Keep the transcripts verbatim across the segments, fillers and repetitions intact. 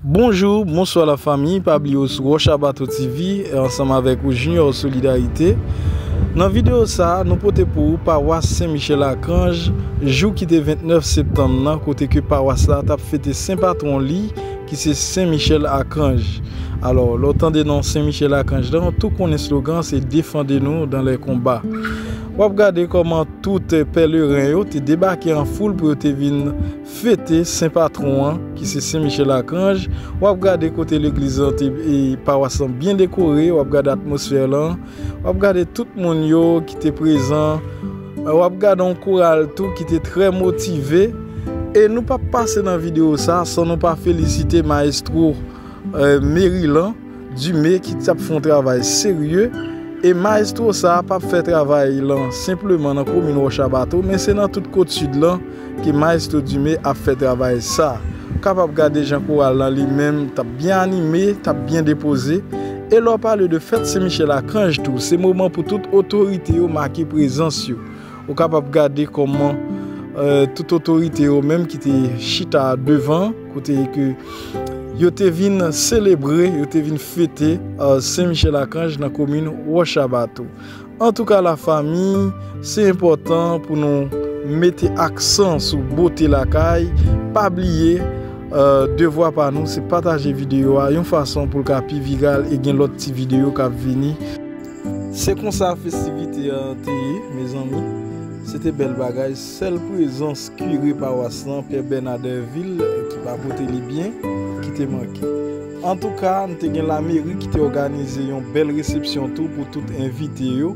Bonjou, bonswa lafanmi, pa bliye w sou Rocha Bato T V, ansanm avèk ou Junior Solidarité. Nan videyo sa a, nou pote pou ou pawas Sen Michèl Akanj, jou ki te vennèf septanm nan, kote ke pawas la t ap fete sen patwon li, ki se Sen Michèl Akanj. Alò, lè w tande non Sen Michèl Akanj la, w tou konnen slogan se Défendez-nous dans les combats. W ap gade kòman tout pèleren yo te debake an foul pou yo te vin fete sen patwon an, ki se Sen Michèl Akanj. W ap gade kote legliz lan te, e, pawas lan byen dekore, w ap gade atmosfè lan, w ap gade tout moun yo ki te prezan, w ap gade yon koral tou ki te trè motive. E nou p ap pase nan videyo sa san nou pa felisite mayestwo, e, Merilan Dumé ki t ap fè yon travay serye. E mayestwo sa a p ap fè travay lan senpleman nan komin Wòch a Bato, men se nan tout Kot Sid lan ke mayestwo Dumé ap fè travay sa. Ou kapab gade jan koral lan li menm t ap byen anime, t ap byen depoze. E lè w pale de fèt Sen Michèl Akanj tou, se moman pou tout otorite yo make prezans yo. Ou kapab gade kòman, e, tout otorite yo menm ki te chita devan, kote ke yo te vin selebre, yo te vin fete, e, Sen Michèl Akanj nan komin Wòch a Bato. Antouka, lafanmi, se enpòtan pou nou mete aksan sou bote lakay. Pa bliye, e, devwa pa nou, se pataje videyo a yon fason pou l ka pi viral e gen lòt ti videyo k ap vini. Se konsa festivite an te ye, mezanmi. Se te bèl bagay. Sèl prezans kire pawas lan, Pè Bèna Dèvil, ki pa pote li byen, ki te manke. Antouka, n te gen lameri ki te òganize yon bèl resepsyon tou pou tout envite yo,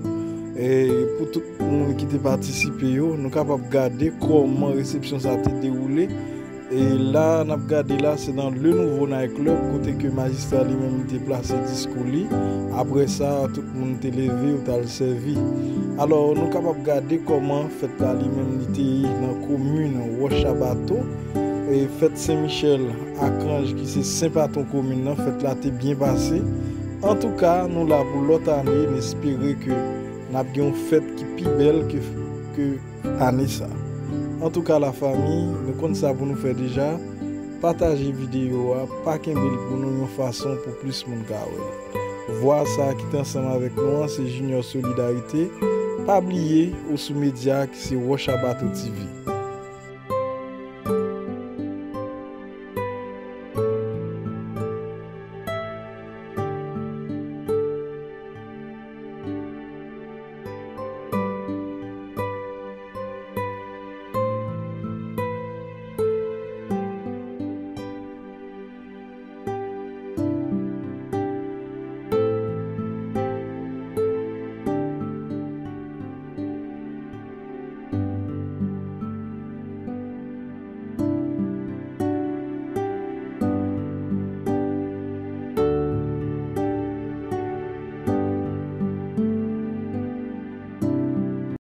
e pou tout moun ki te patisipe yo. Nou kapab gade kòman resepsyon sa te dewoule. E la, n ap gade la, se nan Le Nouveau Night Club, kote ke majistra li menm li te plase diskou li. Apre sa, tout moun te leve, yo t al sèvi. Alò, nou kapab gade kòman fèt la li menm li te ye nan komin Wòch a Bato. E fèt Sen Michèl Akanj, ki se sen patwon komin nan, fèt la te byen pase. Antouka, nou la pou lòt ane, n espere ke n ap gen yon fèt ki pi bèl ke, ke ane sa. Antouka, lafanmi, nou konn sa pou nou fè deja. Pataje videyo a, pa kenbe l pou nou yon fason pou plis moun ka wè l. Vwa sa a ki te ansanm avèk nou an, se Junior Solidarité. Pa bliye, ou sou medya ki se Wòch a Bato T V.